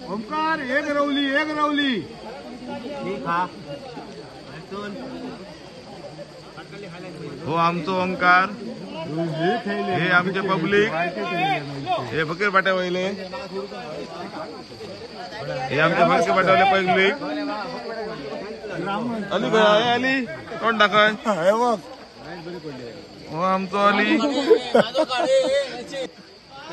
ओमकार एक रवली एक रवली. हो आमचो ओंकार, हे आमचे पब्लिक, हे फकीर पाट्या वयले, हे आमचे फकीर पाट्या वयले पब्लिक. अली खंय अली तोंड दाखय. हो आमचो अली.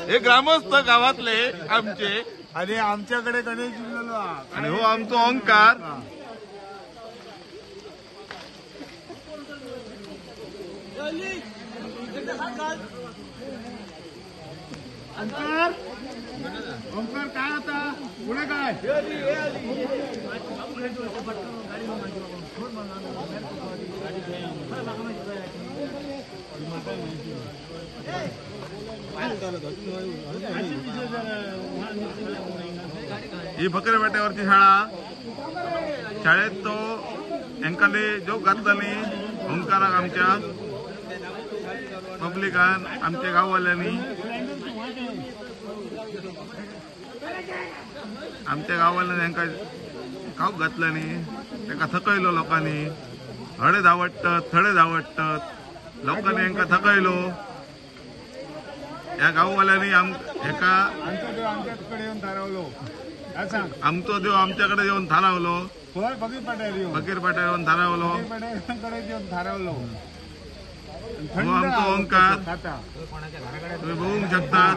हे ग्रामस्थ गावातले आमचे. आणि आमच्याकडे गणेश जिल्हा. आणि हो आमचो ओंकार. ओंकार ओंकार काय आता पुढे काय? ही फकीर पेट्यावरची शाळा. शाळेत तो हेंकाले जोक घातला ओंकाराक आमच्या पब्लिकान, आमच्या गाववाल्यांनी, आमच्या गाववाल्यांनी हेंका खाऊक घातला न्ही, तेका थकयलो लोकांनी. हडे धावडटात थडे धावडटात, लोकांनी हेंका थकयलो. ह्या गाववाल्यांनी हेका आमचो देव आमच्याकडे येवन थारावलो, फकीर पाट्यार येवन थारावलो. हो आमचो ओंकार. तुम्ही बघू शकतात.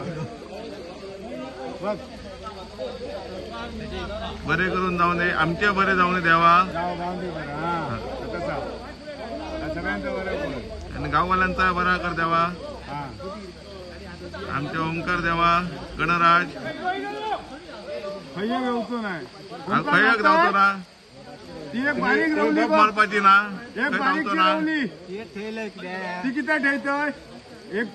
बरे करून जाऊ नये, आमचे बरे जाऊ नये देवा. आणि गाववाल्यांचा बरा कर देवा. आमचे ओंकार देवा गणराज. खंयक धांवतो ना, मारपाची ना, धांवतो ना. ती किती ठेवतोय?